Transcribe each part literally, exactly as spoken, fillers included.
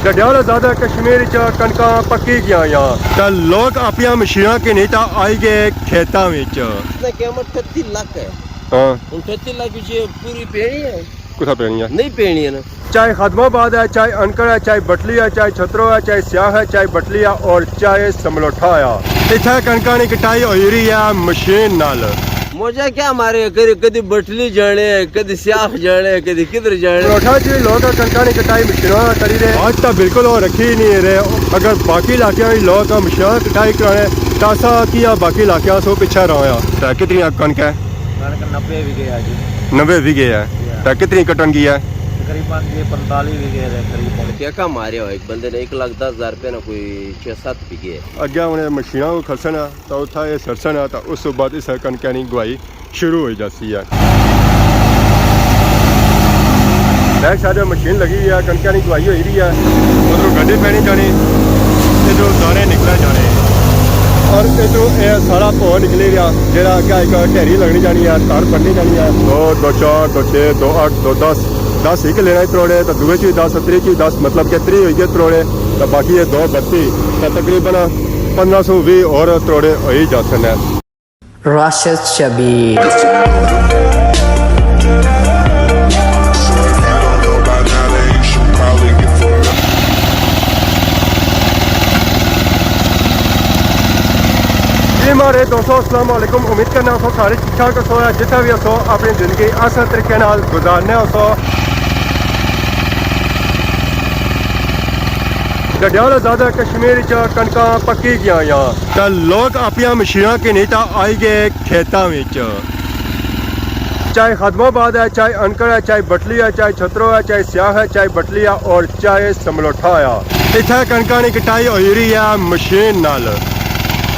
ڈڈیال آزادہ کشمیر اچ کنکاں پکی گیاں یا۔ تے لوگ اپنیاں مشیناں گھنی تے آئی گئے کھیتاں وچ۔ اس نے قیمت اٹھتی لاکھ ہے۔ ہاں۔ ہن اٹھتی لاکھ وچ پوری پینی ہے؟ کتھا پینی ہے؟ نہیں پینی ہے نا۔ چاہے خادم آباد ہے، چاہے انکڑ ہے، چاہے بٹلی ہے، چاہے چھترو ہے، چاہے سیاخ ہے، چاہے بٹلی ہے اور چاہے سملوٹھا ہے۔ اتھے کنکاں نی کٹائی ہوئی رہی ہے مشین نال۔ موجہ کیا مارے، کدی، کدی بٹلی جانے، کدی سیاخ جانے، کدی کدھر جانے۔ سملوٹھا جی لوگ کنکاں نی کٹائی مشیناں نال کری رہے۔ آج تاں بالکل او رکھی نہیں رہے۔ اگر باقی علاقیاں وچ لوگ مشیناں نال کٹائی کرانے، تاں اساں کیاں باقی علاقیاں سوں پچھے رہے ہاں۔ تے کتنی کنک ہے؟ کنک نبے وگے ہے جی۔ نبے وگے ہے۔ جی ہاں۔ تے کتنی کٹن کی ہے؟ تقریباً جی پنتالی وگے دے قریب۔ ٹھیکہ ماریا ہویا ایک بندے نے، ایک لاکھ دس ہزار روپے نا کوئی چھ ست وگے ہے۔ اگے ہن مشیناں کو کھسن ہے، تاں اتھا اے سرسن ہے، تاں اس تو بعد اس کنکاں نی گواہی شروع ہوئی جاسی ہے۔ بیک سائیڈ مشین لگی ہوئی ہے، کنکاں نی گواہی ہوئی رہی ہے۔ ادھروں گڈی پینی جانی، ادھروں دانے نکلے جانے۔ اور ادھروں اے سارا بھو نکلی رہیا، جیڑا اگے ایک ڈھیری لگنی جانی ہے، تار بننی جانی ہے۔ دو، دو چار، دو چھ، دو اٹھ، دو دس۔ دس ایک لینا ہی تروڑے، تے دوے چ وی دس، تری چ وی دس، مطلب کہ تری ہوئی گئے تروڑے، تے باقی اے دو بتی، تے تقریباً پندرہ سو وی اور تروڑے ہوئی جاسن ہے۔ راشد شبیر۔ جی ماڑے دوستو، السلام علیکم۔ امید کرنا سو سارے ٹھیک ٹھاک ہسو، جتھے وی ہسو اپنی زندگی آسان طریقے نال گزارنے ہسو۔ ڈڈیال آزادہ کشمیر اچ کنکاں پکی گیاں یا۔ تے لوگ اپنیاں مشیناں گھنی تے آئی گئے کھیتاں وچ۔ چاہے خادم آباد ہے، چاہے انکڑ ہے، چاہے بٹلی ہے، چاہے چھترو ہے، چاہے سیاخ ہے، چاہے بٹلی ہے اور چاہے سملوٹھا ہے۔ اتھے کنکاں نی کٹائی ہوئی رہی ہے مشین نال۔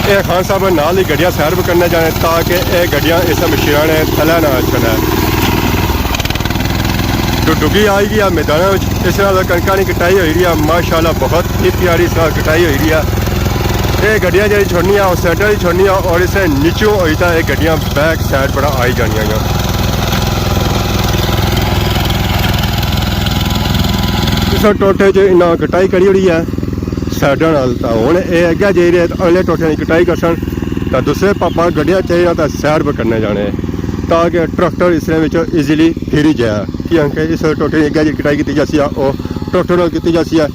اے خان صاحب نال ہی گڈیاں سیر وی کرنے جانے تاکہ اے گڈیاں اس مشیناں نے تھلے نہ اچھن۔ جو ڈگی آئی گئی ہے میداناں وچ، اس نال کنکاں نی کٹائی ہوئی رہی ہے، ماشاءاللہ بہت ہی پیاری اس نال کٹائی ہوئی رہی ہے۔ اے گڈیاں جیڑی چھوڑنی ہے، او سائیڈاں وچ چھوڑنی ہے اور اس نے نیچوں ہوئی تاں اے گڈیاں بیک سائیڈ پر آئی جانیاں ہیں۔ اس ٹوٹے جو انہاں کٹائی کری ہوئی ہے سائیڈاں نال، تاں ہن اے اگے جائی رہے تاں اگلے ٹوٹے نی کٹائی کرسن، تاں دوسرے پاپا گڈیاں چاہیے تاں سائیڈ پر کرنے جانے تاکہ ٹریکٹر اس نے وچ ایزیلی پھری جائے۔ کیونکہ اس ٹوٹے نی اگے جی کٹائی کیتی جاسی ہے، او ٹریکٹر نال کیتی جاسی ہے۔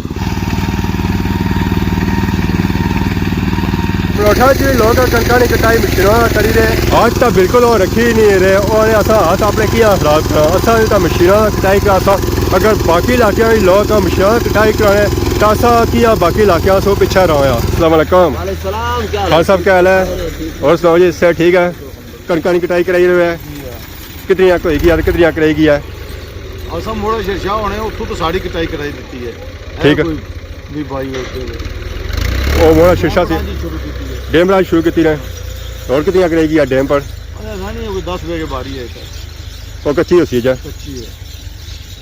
پروٹھا جی لوگ کنکاں نی کٹائی مشیناں نال کری رہے۔ آج تاں بالکل او رکھی نہیں رہے، اور اساں ہاتھ اپنے کیاں خراب کراں، اساں نی تاں مشیناں نال کٹائی کراساں۔ اگر باقی علاقیاں وچ لوگ مشیناں نال کٹائی کرانے، تاں اساں کیاں باقی علاقیاں سوں پچھے رہے ہاں۔ السلام علیکم۔ وعلیکم السلام، کیا حال خان صاحب، ہے؟ کیا حال ہے؟ اور سناؤ جی، صحت ٹھیک ہے؟ کنکاں نی کٹائی کرائی رہے ہو؟ جی ہاں۔ کتنیاں کوئی گیا تے کتنیاں کرائی گیا ہے؟ اساں موڑا شیرشاہ ہونے، اتھوں تو ساڑی کٹائی کرائی دتی ہے۔ ٹھیک ہے۔ کوئی بھی بھائی ہوتے ہیں۔ او موڑا شیرشاہ سی۔ جی شروع کیتی ہے۔ ڈیم راج شروع کیتی نے۔ اور کتنیاں کرائی گیا ڈیم پر؟ ارے نہ نہیں، کوئی دس بیگھے باری ہے اتھے۔ او کچی ہوسی ہے جا؟ کچی ہے۔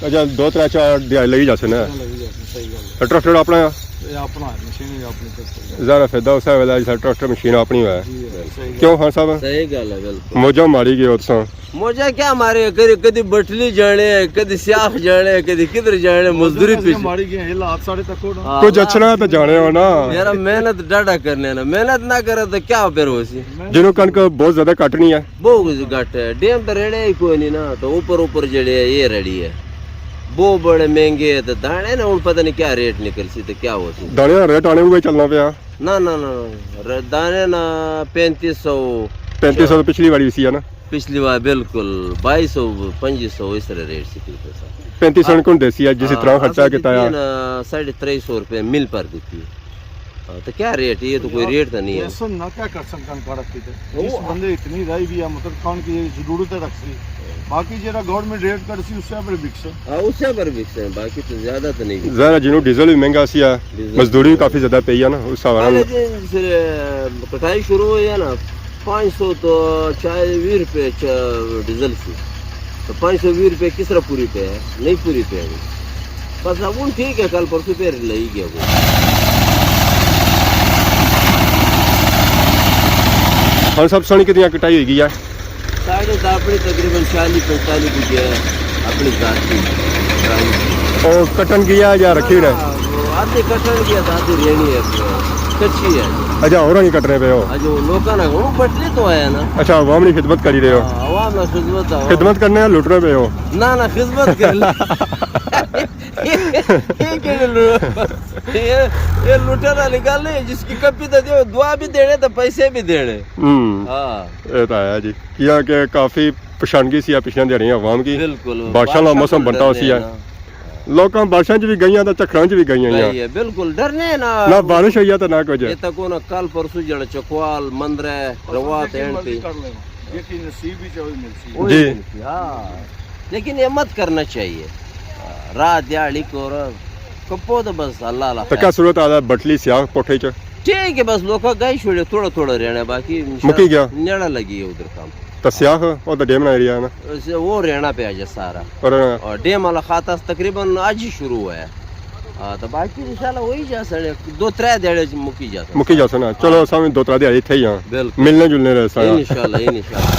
اچھا، دو ترے چار دیہاڑی لگی جاسے نا۔ ہاں، لگی جاسے، صحیح گل ہے۔ ٹریکٹر اپنا؟ اے اپنا ہے، مشین وی اپنی ٹریکٹر دی۔ ذرا فائدہ اس ویلے جس ٹریکٹر مشین اپنی ہوئے۔ جی، صحیح گل۔ کیوں خان صاحب؟ صحیح گل ہے، بالکل۔ موجاں ماری گئے اتساں۔ موجاں کیا مارے، کدی، کدی بٹلی جانے، کدی سیاخ جانے، کدی کدھر جانے، مزدوری پیچھے۔ ماری گئے، حالات ساڑے تک ہو نا۔ ہاں، کچھ اچھنا تے جانے ہو نا۔ یار، محنت ڈاڈا کرنے نا، محنت نہ کرے تو کیا پھر ہو سی؟ جنہوں کنک بہت زیادہ کٹنی ہے۔ بہت گھٹ ہے، ڈیم تے ریڑے ہی کوئی نہیں نا، تو اوپر اوپر جڑے ہے، یہ ریڑی ہے۔ بہت بڑے مہنگے ہے، تو دانے نا ہن پتہ نہیں کیا ریٹ نکل سی تے کیا ہو سی۔ دانے دا ریٹ آنے ہوئے چلنا پیا۔ نہ، نہ، نہ، نہ، ر-، دانے نا پینتی سو۔ پینتی سو تو پچھلی واری سی ہے نا؟ پچھلی وار بالکل بائی سو، پنجی سو اس طرح ریٹ سی پیتے سا۔ پینتی سو کون دیسی ہے، جس طرح ہاں، خرچہ اساں کیتا ہے؟ نا ساڑھے ترے سو روپے مل پر دیتی ہے۔ ہاں، تو کیا ریٹ؟ یہ تو کوئی ریٹ تو نہیں ہے۔ ایسا نہ کیا کر سکن کڑک کی تے۔ جس بندے اتنی رائی بھی ہے، مطلب، کھان کی ضرورت ہے رکھ سی۔ باقی جیڑا گورنمنٹ ریٹ کر سی، اس سے پر بک سن۔ ہاں، اس سے پر بک سن، باقی تو زیادہ تو نہیں بک سن۔ ذرا جنوں ڈیزل بھی مہنگا سی ہے، ڈیزل مزدوری بھی کافی زیادہ پئی ہے نا، اس حوالے نال۔ پہلے جی، پھر، کٹائی شروع ہوئی ہے نا، پانچ سو تو چاہے ویہہ روپے چ-، ڈیزل سی۔ تو پانچ سو ویہہ روپے کس طرح پوری پے ہے؟ نہیں پوری پے۔ بس اب ہن ٹھیک ہے، کل پرسوں پھر لئی گیا کوئی۔ ہن سب سنی کتنی کٹائی ہوئی گئی ہے؟ ساڑھے دہ اپنی تقریباً چالی پینتالی کی گیا ہے، اپنی ذاتی۔ اور کٹن گیا یا رکھی ہوئی ہے؟ ہاں، وہ آدھی کٹن کی ہے، آدھی رہنی ہے، کچی ہے۔ اچھا، ہوراں نی کٹنے پے ہو؟ اج وہ لوکاں نا، وہ بٹلے تو آیا نا۔ اچھا، عوام نی خدمت کری رہے ہو؟ ہاں، عوام نا خدمت ہے۔ خدمت کرنے آ، لٹنے پے ہو؟ نہ، نہ، خدمت کر لے۔ یہ کہڑے لو-، یہ، یہ لٹن والی گل نہیں، جس کی کپی تو دیو، دعا بھی دینے تو پیسے بھی دینے۔ ہوں۔ ہاں۔ یہ تو ہے جی، کیا کہ کافی پریشانگی سی پچھلیاں دیہاڑیاں عوام کی۔ بالکل، بارشاں والا بارشاں موسم بنتا ہوسی ہے۔ نا۔ لوکاں بارشاں چ بھی گئیاں تے جھکھڑاں چ بھی گئیاں۔ گئی ہے، بالکل، ڈرنے نا۔ نہ بارش ہوئی ہے تے نہ کچھ۔ یہ تک نہ کل پرسوں جڑا چکوال، مندرے، روا تے اینڈ پہ۔ جیڑھی نصیب وچ ہوئی ملسی۔ وہی جی۔ ملسی، ہاں۔ لیکن یہ مت کرنا چاہیے۔ رات دیہاڑی کو کپو تو بس اللہ اللہ تے کیا خیر۔ صورت حال ہے بٹلی سیاہ کوٹھے چ؟ ٹھیک ہے، بس لوکاں گائی چھوڑے، تھوڑا تھوڑا رہنا ہے، باقی مکی گیا؟ نیڑا لگی ہے ادھر کام۔ تے سیاہ، وہ تو ڈیم نا ایریا ہے نا؟ اسے وہ رہنا پہ اجے سارا۔ اور اور ڈیم والا خاطہ تقریباً اج ہی شروع ہوا ہے۔ ہاں، تو باقی انشاءاللہ وہی جا سڑے، دو ترے دیہڑے چ مکی جا سڑے۔ مکی جا سنا۔ چلو، ہاں۔ اساں وی دو ترے دیہڑے اتھے ہی ہاں۔ بالکل۔ ملنے جلنے رہے ساں۔ انشاءاللہ، انشاءاللہ۔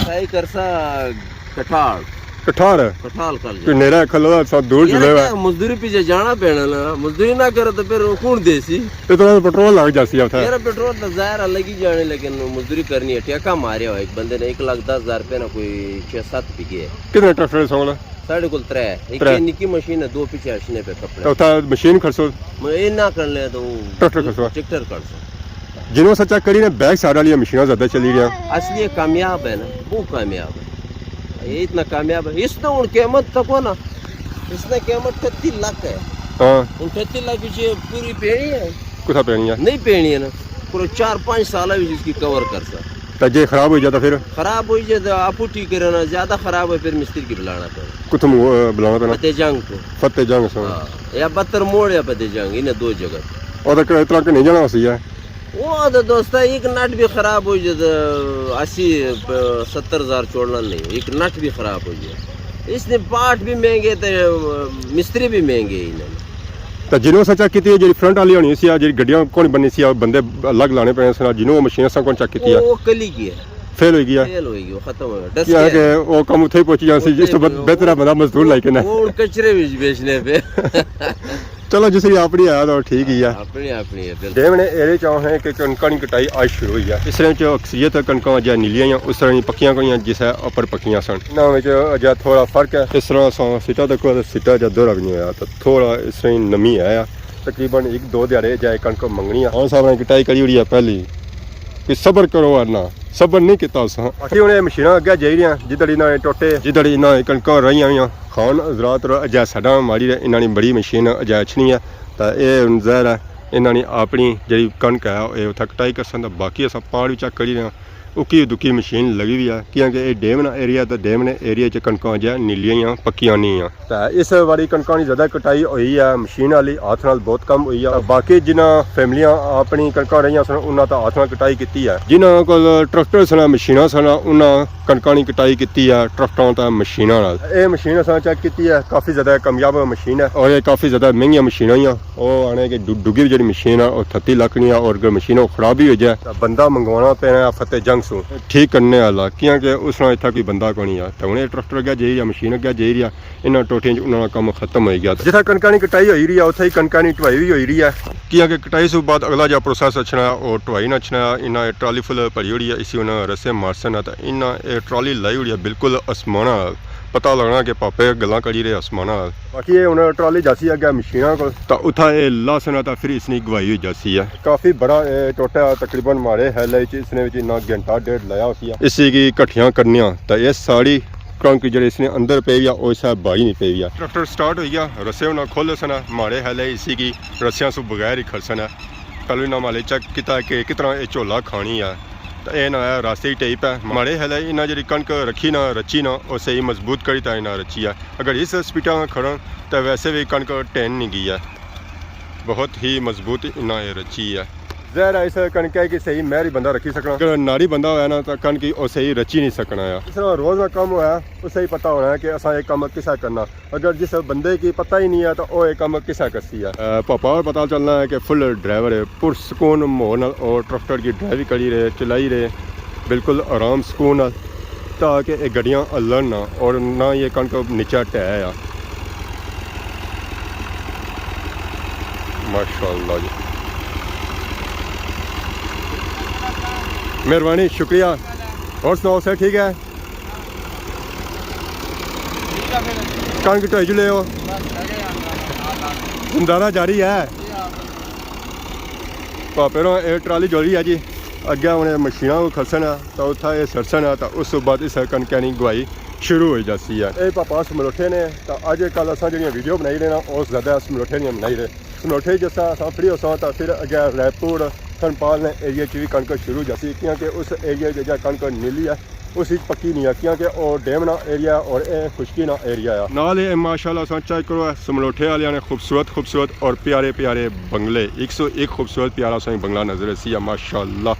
صحیح کرسا کٹھاڑ۔ کٹھاڑ؟ کٹھاڑ کر کوئی جا۔ نیڑا کھلو سا دور یار، جلے ہوئے۔ کیا مزدوری پیچھے جانا پینا نا، مزدوری نہ کرو تو پھر کون دے سی؟ اتنا تو پٹرول لگ جاسی اتھے۔ یار، پٹرول تو ظاہر ہے لگی جانے، لیکن مزدوری کرنی ہے۔ ٹھیکہ ماریا ہوا ایک بندے نے، ایک لاکھ دس ہزار روپے نا، کوئی چھ ست بیگھے ہے۔ کتنے ٹریکٹر سو؟ ساڑے کول ترے ہے، ایک ترے۔ یہ نکی مشین ہے، دو پیچھے اچھنے پہ کپڑے۔ تو اتھا مشین کھڑسو؟ میں یہ نہ کر لے تو ٹریکٹر کھڑسو؟ ٹریکٹر کھڑسو۔ جنہوں اساں چیک کری نا، بیک سائیڈ والی مشیناں زیادہ چلی رہیاں۔ اصلی یہ کامیاب ہے نا، وہ کامیاب ہے۔ یہ اتنا کامیاب ہے۔ اس نے ہن قیمت تکو نا، اس نے قیمت اٹھتی لاکھ ہے۔ ہاں۔ ہن اٹھتی لاکھ وچ پوری پینی ہے؟ کتھا پینی ہے؟ نہیں پینی ہے نا۔ پورا چار پانچ سال ہے اس کی کور کر سا۔ تے جے خراب ہوئی جاتا پھر؟ خراب ہوئی جائے تو آپ ٹھیک کرنا، زیادہ خراب ہوئے پھر مستری کی بلانا پڑے۔ کتھوں، آ، بلانا پینا؟ فتح جنگ کو۔ فتح جنگ سو۔ ہاں، یا بتر موڑ یا فتح جنگ، انہیں دو جگہ۔ اور تک اتنا کہ نہیں جانا ہوسی ہے؟ وہ تو دوستا، ایک نٹ بھی خراب ہو جائے تو اسی، ستر ہزار چھوڑنا نہیں، ایک نٹ بھی خراب ہو جائے۔ اس نے پارٹ بھی مہنگے تے مستری بھی مہنگے انہاں نے۔ تے جنہوں اساں چیک کیتی ہے، جیڑھی فرنٹ والی ہونی سی، جیڑھی گڈیاں کون بننی سی، بندے الگ لانے پے سن، جنہوں وہ مشین اساں کون چیک کیتی ہے؟ وہ کلی گیا۔ فیل ہوئی گیا۔ فیل ہوئی گیا، ختم ہو گیا، ڈس کیا گیا۔ کہ وہ کم اتھے ہی پہنچی جاسی، اس تو بہتر ہے بندہ مزدور لائی کے نہ۔ وہ ہن کچرے وچ بیچنے پے۔ چلو، جس کی اپنی ہے تو ٹھیک ہی ہے۔ اپنی، اپنی ہے، بالکل۔ ڈیم نے ایرے چ آخنے کہ کنکاں نی کٹائی اج شروع ہوئی ہے۔ اس طرح چ اکثریت کنکاں اجے نیلیاں ہیاں، اس طرح نی پکیاں کوئی ہیاں، جس ہے اپر پکیاں سن۔ انہاں وچ اجے تھوڑا فرق ہے۔ اس طرح سا سٹا تک سٹا جا دورہ بھی نہیں ہویا، تو تھوڑا اس طرح نمی ہے۔ تقریباً ایک دو دیہاڑے جائے کنک منگنی ہے۔ ہاں صاحب نے کٹائی کری ہوئی ہے پہلی۔ کہ صبر کرو ورنہ صبر نہیں کیتا اساں۔ باقی ہن اے مشیناں اگے جائی رہیاں، جدھر انہاں نے ٹوٹے، جدھر انہاں نے کنکاں رہیاں ہویاں، خان حضرات اور اجے ساڈا ماری رہے، انہاں نے بڑی مشین اجے اچھنی ہے۔ تاں اے ہن ظاہر ہے انہاں نے اپنی جڑی کنک ہے، اے اتھا کٹائی کرسن، تاں باقی اساں پار وی چیک کری رہے ہاں۔ اکی دکی مشین لگی ہوئی ہے، کیونکہ اے ڈیم نا ایریا، تاں ڈیم نے ایریا چ کنکاں اجے نیلیاں ہیاں، پکیاں نہیں ہیاں۔ تے اس واری کنکاں نی زیادہ کٹائی ہوئی ہے مشین آلی، ہاتھ نال بہت کم ہوئی ہے۔ باقی جنہاں فیملیاں اپنی کنکاں رہیاں سن، انہاں تاں ہاتھ نال کٹائی کیتی ہے۔ جنہاں کول ٹریکٹر سن، مشیناں سن، انہاں کنکاں نی کٹائی کیتی ہے ٹریکٹراں تے مشیناں نال۔ اے مشین اساں چیک کیتی ہے، کافی زیادہ کامیاب مشین ہے اور اے کافی زیادہ مہنگیاں مشیناں ہیاں۔ او آنے کہ ڈو-، ڈگی جڑی مشین ہے، او تھتی لکھ نی ہے اور اگر مشین او خراب بھی ہو جائے، تاں بندہ منگوانا پینا ہے فتح جنگ سوں ٹھیک کرنے والا، کیونکہ اس نال اتھا کوئی بندہ کونی ہے۔ تے ہن اے ٹریکٹر اگے جائی رہیا، مشین اگے جائی رہیا، انہاں ٹوٹیاں چ انہاں نا کم ختم ہوئی گیا۔ جتھاں کنکاں نی کٹائی ہوئی رہی ہے، اتھے ہی کنکاں نی ٹوائی وی ہوئی رہی ہے۔ کیاں کہ کٹائی سوں بعد اگلا جا پروسیس اچھنا ہے، او ٹوائی نا اچھنا ہے۔ انہاں اے ٹرالی فل بھری ہوئی ہے، اسی انہاں رسے مارسن ہے، تے انہاں اے ٹرالی لائی ہوئی ہے بالکل آسماناں نال۔ پتہ لگنا کہ پاپے گلاں کری رہے آسماناں نال۔ باقی اے ہن ٹرالی جاسی اگے مشیناں کول۔ تے اتھا اے لاسن ہے، تے پھر اس نی گواہی ہوئی جاسی ہے۔ کافی بڑا اے ٹوٹا، تقریباً ماڑے خیال وچ اس نے وچ انہاں گھنٹہ ڈیڑھ لایا ہوسی ہے۔ اسی کی کٹھیاں کرنیاں، تے اے ساری کنک جڑی اس نے اندر پئی ہوئی آ، او اسے باہی نہیں پئی ہوئی آ۔ ٹریکٹر سٹارٹ ہوئی گیا، رسے انہاں کھولے سن، ماڑے خیال ہے اسی کی رسیاں سوں بغیر ہی کھڑسن۔ پہلو انہاں مالے چیک کیتا کہ کتنا اے جھولا کھانی آ، تے اے نہ آیا راستے ہی ٹیپ ہے۔ ماڑے خیال ہے انہاں جڑی کنک رکھی نا، رچی نا، او صحیح مضبوط کری تے انہاں رچی آ۔ اگر اس سپیڈا کھڑن تے ویسے وی کنک ٹین نہیں گئی ہے، بہت ہی مضبوط انہاں اے رچی ہے۔ ظاہر ہے اس کنکے کی صحیح مہر ہی بندہ رکھی سکنا۔ اگر ناڑی بندہ ہویا نا تاں کنک کی او صحیح رچی نہیں سکنا ہے۔ اس طرح روز نا کم ہویا، اسے ہی پتہ ہونا ہے کہ اساں اے کم کسا کرنا۔ اگر جس بندے کی پتہ ہی نہیں ہے تاں او اے کم کسا کرسی ہے۔ اے، پاپا اور پتہ چلنا ہے کہ فل ڈرائیور ہے، پر سکون ماحول نال او ٹریکٹر کی ڈرائیو کری رہے، چلائی رہے، بالکل آرام سکون نال۔ تاکہ یہ گڈیاں ہلن نہ اور نہ یہ کنک نیچے ٹہے آ۔ ماشاءاللہ جی، مہربانی، شکریہ۔ اور سناؤ، سر ٹھیک ہے؟ کنک ٹوئی جو لے ہو؟ زمدارہ جاری ہے۔ پاپے رو اے ٹرالی جوڑی ہے جی، اگے ہن اے مشیناں کو کھلسن ہے، تاں اتھا اے سٹسن ہے، تاں اس تو بعد اس کنکاں نی گواہی شروع ہوئی جاسی ہے۔ اے پاپا سملوٹھے نے، تاں اج کل اساں جڑیاں ویڈیو بنائی رہے نا، او زیادہ سملوٹھے نیاں بنائی رہے۔ سملوٹھے جسا اساں فری ہوساں، تاں پھر اگے رائپور، خنپال نے ایریا چ وی کنک شروع ہو جاسی، کیونکہ اس ایریا چ جا کنک نیلی ہے، اس وچ پکی نہیں ہے، کیونکہ او ڈیم نا ایریا ہے اور اے خشکی نا ایریا ہے۔ نال ہی ماشاءاللہ اساں چیک کرو، سملوٹھے والیاں نے خوبصورت خوبصورت اور پیارے پیارے بنگلے، ایک سو ایک خوبصورت پیارا سائیں بنگلہ نظر اسی ہے ماشاءاللہ۔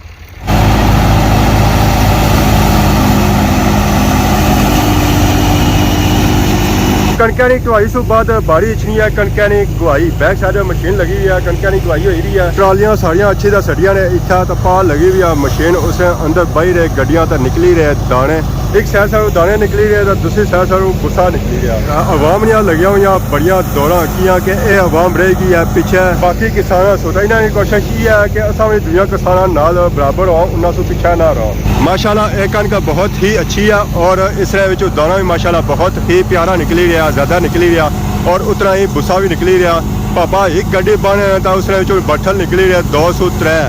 کنکاں نی ٹوائی سو بعد باری اچھنی ہے، کنکاں نی گواہی بیک سائیڈ مشین لگی ہوئی ہے، کنکاں نی گواہی ہوئی رہی ہے۔ ٹرالیاں ساریاں اچھی دا سڑیاں نے، اتھا تاں پا لگی ہوئی ہے مشین، اس نے اندر باہی رہے گڈیاں تاں نکلی رہے دانے۔ ایک سائیڈ ساروں دانے نکلی رہے تاں دوسری سائیڈ ساروں بھسا نکلی رہیا۔ عوام نیاں لگیاں ہوئیاں بڑیاں دوڑاں، کیاں کہ اے عوام رہ گئی ہے پیچھے۔ باقی کساناں سوتا انہاں کی کوشش یہ ہے کہ اساں وی دنیا کساناں نال برابر ہو، انہاں سوں پیچھے نہ رہو۔ ماشاءاللہ اے کنک بہت ہی اچھی ہے اور اس رے وچ دانا بھی ماشاءاللہ بہت ہی پیارا نکلی رہیا، زیادہ نکلی رہیا اور اتنا ہی بھسا بھی نکلی رہیا۔ پاپا ایک گڈی بن تاں اس رے وچ بٹھل نکلی رہیا دو سو ترے۔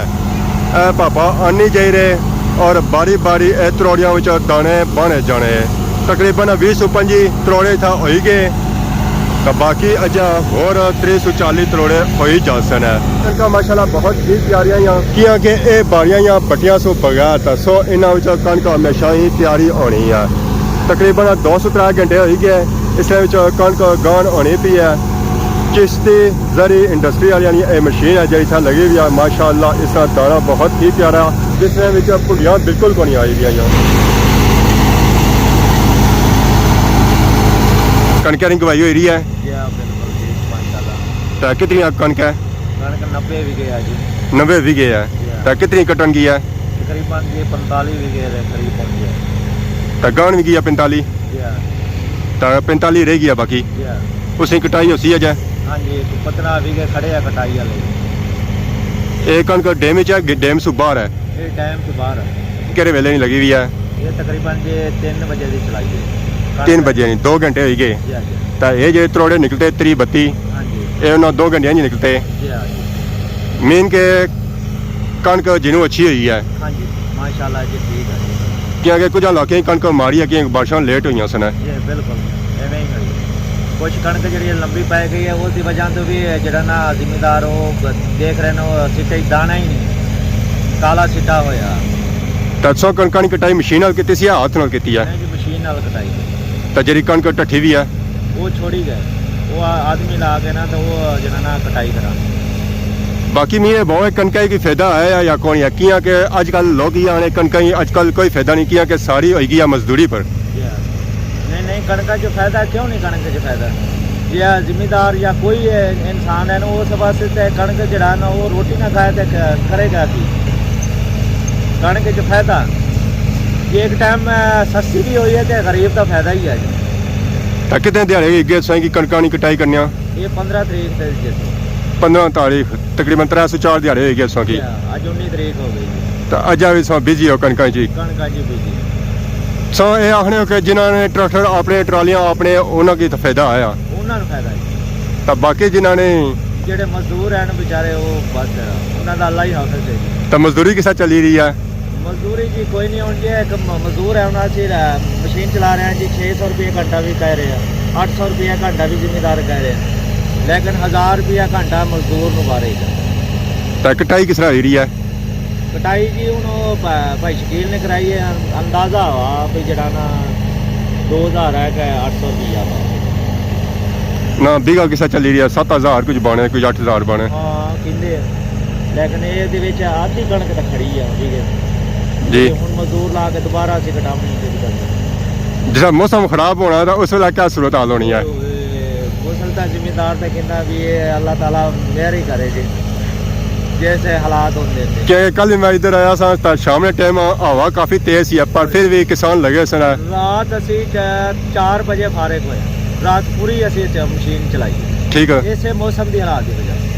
اے پاپا آنی جائی رہے اور باری باری اے تروڑیاں وچ دانے بانے جانے۔ تقریباً ویہہ سو پنجی تروڑے اتھا ہوئی گئے، تاں باقی اجاں ہور ترے سو چالی تروڑے ہوئی جاسن ہے۔ کنکاں ماشاءاللہ بہت ہی پیاریاں ہیاں، کیاں کہ اے باریاں ہیاں پٹیاں سو بغیر، تاں سو انہاں وچ کنک ہمیشہ ہی پیاری ہونی ہے۔ تقریباً دو سو ترے گھنٹے ہوئی گئے، اس وچ کنک گان ہونی پی ہے۔ چشتی زرعی انڈسٹری والیاں نی اے مشین ہے جیڑی اتھا لگی ہوئی ہے، ماشاءاللہ اس نا دانا بہت ہی پیارا، جس نے وچ پھنڈیاں بالکل کونی آئی دیاں۔ کنکاں نی گواہی ہوئی رہی ہے۔ جی ہاں، بالکل ٹھیک، ماشاءاللہ۔ تے کتنی کنک ہے؟ کنک نبے وگے ہے جی۔ نبے وگے ہے۔ جی ہاں۔ تے کتنی کٹن گئی ہے؟ تقریباً جی پنتالی وگے دے قریب پہنچ گیا۔ تے گان وگی ہے پنتالی؟ جی ہاں۔ تے پنتالی رہ گیا باقی؟ جی ہاں۔ اس کی کٹائی ہوسی ہے جے؟ ہاں جی، پندرہ وگے کھڑے ہیں کٹائی والے۔ اے کنک ڈیم وچ ہے کہ ڈیم سو باہر ہے؟ یہ ڈیم سو باہر ہے۔ کہڑے ویلے نہیں لگی ہوئی ہے؟ یہ تقریباً جی تین بجے دی چلائی ہے۔ تین بجے نہیں، دو گھنٹے ہوئی گئے۔ جی ہاں جی۔ تے یہ جڑے تروڑے نکلتے تری بتی، ہاں جی۔ یہ انہاں دو گھنٹے نہیں نکلتے۔ جی ہاں جی۔ مین کہ کنک جنوں اچھی ہوئی ہے۔ ہاں جی، ماشاءاللہ جی، ٹھیک ہے جی۔ کیونکہ کچھ علاقے ہی کنک ماڑی ہے کہ بارشاں لیٹ ہوئیاں سن۔ جی، بالکل، ایویں ہی ہوئی۔ کچھ کنک جڑی لمبی پی گئی ہے، اس دی وجہ تو بھی جڑا نا زمیندار وہ دیکھ رہے نے، وہ سٹے دانا ہی نہیں، کالا سٹا ہویا۔ تے تساں کنکاں نی کٹائی مشین نال کیتی سی یا ہاتھ نال کیتی ہے؟ نہیں جی، مشین نال کٹائی۔ تے جڑی کنک ٹٹھی وی ہے؟ وہ چھوڑی گئے، وہ آ-، آدمی لا کے نا تو وہ جڑا نا کٹائی کرا۔ باقی مین بہت کنکا ہی کوئی فائدہ ہے یا کون ہے؟ کیاں کہ اج کل لوگ ہی آنے کنکا ہی اج کل کوئی فائدہ نہیں، کیاں کہ ساری ہوئی گئی ہے مزدوری پر۔ جی ہاں۔ نہیں، نہیں، کنکا چ فائدہ کیوں نہیں؟ کنک چ فائدہ، یا زمیندار یا کوئی انسان ہے نا، اس واسطے تے کنک جڑا نا، وہ روٹی نہ کھائے تے ک-، کرے گا کی؟ کنک چ فائدہ، یہ ایک ٹائم، آ، سستی بھی ہوئی ہے تے غریب دا فائدہ ہی ہے جی۔ تے کتنے دیہاڑے ہوئی گئے تساں کی کنکاں نی کٹائی کرنیاں؟ یہ پندرہ تاریخ تے جی۔ پندرہ تاریخ، تقریباً ترے سو چار دیہاڑے ہوئی گئے تساں کی۔ اچھا، اج انی تاریخ ہو گئی جی۔ تے اج وی تساں بزی ہو کنکاں چ؟ کنکاں چ بزی۔ تساں اے آخنے ہو کہ جنہاں نے ٹریکٹر اپنے، ٹرالیاں اپنے، انہاں کی تے فائدہ آیا؟ انہاں نوں فائدہ ہے۔ تے باقی جنہاں نے؟ جڑے مزدور ہیں بیچارے، وہ بس انہاں دا اللہ ہی حافظ ہے۔ تے مزدوری کسا چلی رہی ہے؟ مزدوری جی کوئی نہیں، ہن جی ایک م-، مزدور ہے، انہاں اسی، آ، مشین چلا رہے ہیں جی، چھ سو روپیہ گھنٹہ بھی کہہ رہے ہیں، اٹھ سو روپیہ گھنٹہ بھی زمیندار کہہ رہے ہیں، لیکن ہزار روپیہ گھنٹہ مزدور نوں مارے گا۔ تے کٹائی کس طرح ہوئی رہی ہے؟ کٹائی جی ہن او بھا-، بھائی شکیل نے کرائی ہے، اندازہ ہوا بھی جڑا نا دو ہزار ہے کہ اٹھ سو روپیہ بس۔ نہ، بیگھا کسا چلی رہی ہے، ست ہزار کچھ بنے، کچھ اٹھ ہزار بنے۔ ہاں، کہندے ہیں۔ لیکن اے دے وچ آدھی کنک تاں کھڑی ہے، ٹھیک ہے۔ جی۔ ہن مزدور لا کے دوبارہ اسی کٹاونی ہے۔ جس طرح موسم خراب ہونا تاں اس ویلے کیا صورت حال ہونی ہے؟ اوئے، موسم تاں زمیندار تاں کہندا بھی اے اللہ تعالیٰ مہر ہی کرے جی۔ جیسے حالات ہوندے نے۔ کہ کل میں ادھر آیا سا تاں شام نے ٹائم ہوا کافی تیز سی، پر پھر بھی کسان لگے سن۔ رات اسی چ-، چار بجے فارغ ہوئے، رات پوری اسی چ-، مشین چلائی۔ ٹھیک ہے۔ اسے موسم دی حالات دی وجہ سے۔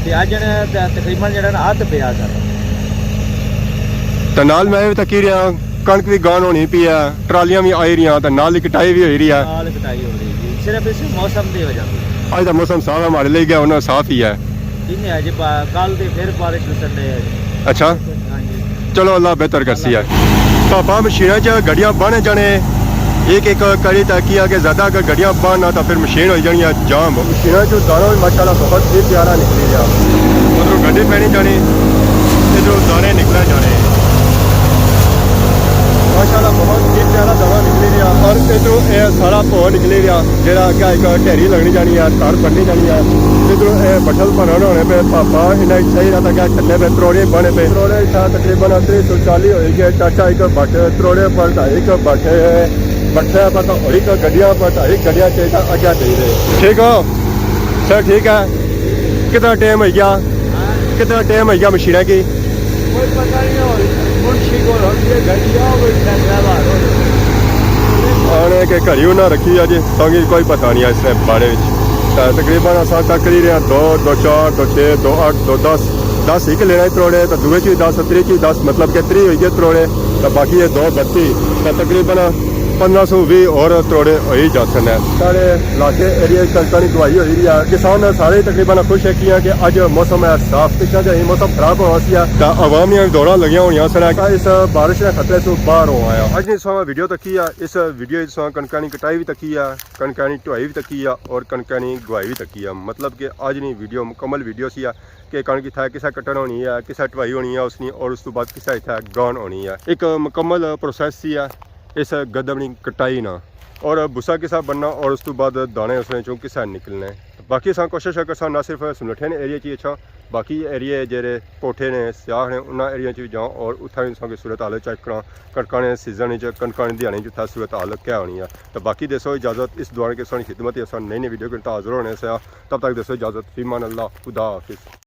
تے اج نے ت-، تقریباً جڑا نا اتھ پیا سارا۔ تے نال میں وی تکی رہیا، کنک وی گان ہونی پی ہے، ٹرالیاں وی آئی رہیاں تے نال ہی کٹائی وی ہوئی رہی ہے۔ نال کٹائی ہو رہی ہے، صرف اس موسم دی وجہ سے۔ اج دا موسم صاف ہے، ہمارے لیے گیا ہونا صاف ہی ہے۔ نہیں ہے جی، پا-، کل دی پھر بارش وسن رہی ہے۔ اچھا۔ ہاں جی۔ چلو، اللہ بہتر کرسی ہے۔ پاپا مشیناں چ گڈیاں بانے جانے، ایک ایک کری تاکہ آگے زیادہ اگر گڈیاں باننا تاں پھر مشین ہوئی جانی ہے جام۔ مشیناں چ دانا بھی ماشاءاللہ بہت ہی پیارا نکلی رہیا۔ ادھروں گڈی پینی جانی، ادھروں دانے نکلے جانے۔ ماشاءاللہ بہت ہی پیارا دانا نکلی رہیا۔ اور ادھروں اے سارا پو نکلی رہیا، جیڑا اگے ایک ڈھیری لگنی جانی ہے، تار بننی جانی ہے۔ ادھروں اے بٹھل بھرن ہونے پے، پاپا انہاں چاہیے تھا کہ کھلے پے تروڑے بنے پے۔ تروڑے تھا تقریباً تری سو چالی ہوئی گئے۔ چاچا ایک بٹ تروڑے پر تھا، ایک بٹ بٹھے پر تھا، اور ایک گڈیاں پر تھا، ایک گڈیاں چاہیے تھا اگیا دے رہے۔ ٹھیک ہو؟ سر ٹھیک ہے۔ کتنا ٹائم ہوئی گیا؟ کتنا ٹائم ہوئی گیا مشینہ کی؟ کوئی پتہ نہیں ہو، منشی کو ہم یہ گھنٹیاں ہو گئی، ٹھیک ہے، بار ہو۔ آنے کے گھڑی انہاں رکھی ہے جی، سانگی کوئی پتہ نہیں ہے اس نے بارے وچ۔ تقریباً اساں تک کری رہے ہیں دو، دو چار، دو چھ، دو اٹھ، دو دس، دس ایک لینا ہی تروڑے، تو دوے چی دس، تری چی دس، مطلب کہ تری ہوئی گئے تروڑے، تو باقی یہ دو بتی، تو تقریباً پندرہ سو وی اور تروڑے ہوئی جاسن ہے۔ سارے علاقے ایریے کنکاں دی گواہی ہوئی رہی ہے۔ کسان سارے تقریباً خوش ہے کیاں کہ اج موسم ہے صاف، پچھلے دن موسم خراب ہونا سی ہے، تو عوام نے دوڑاں لگیاں ہوئیاں سن۔ اس بارش نے خطرے سے باہر ہو آیا۔ اج نے سواں ویڈیو تکی ہے، اس ویڈیو سواں کنکاں دی کٹائی بھی تکی ہے، کنکاں دی ٹوائی بھی تکی ہے اور کنکاں دی گواہی بھی تکی ہے۔ مطلب کہ اج نی ویڈیو مکمل ویڈیو سی ہے کہ کنک اتھا کسا کٹن ہونی ہے، کسا ٹوائی ہونی ہے اس نی، اور اس تو بعد کسا اتھا گان ہونی ہے۔ ایک مکمل پروسیس سی ہے اس گدم نی کٹائی نا، اور بھوسا کسا بننا، اور اس تو بعد دانے اس نے چوں کسا نکلنے۔ باقی اساں کوشش کرساں نہ صرف سملٹھے نے ایریے چ اچھاں، باقی ایریے جیڑے پوٹھے نے، سیاہ نے، انہاں ایریے چ بھی جاؤں اور اتھا بھی تساں کی صورت حال چیک کراں، کنکاں نے سیزن وچ، کنکاں نے دیہاڑیں چ اتھا صورت حال کیا ہونی ہے۔ تو باقی دیسو اجازت، اس دعا کے سانی خدمت، اساں نئی نئی ویڈیو کے حاضر ہونے سے۔ تب تک دیسو اجازت، فی امان اللہ، خدا حافظ۔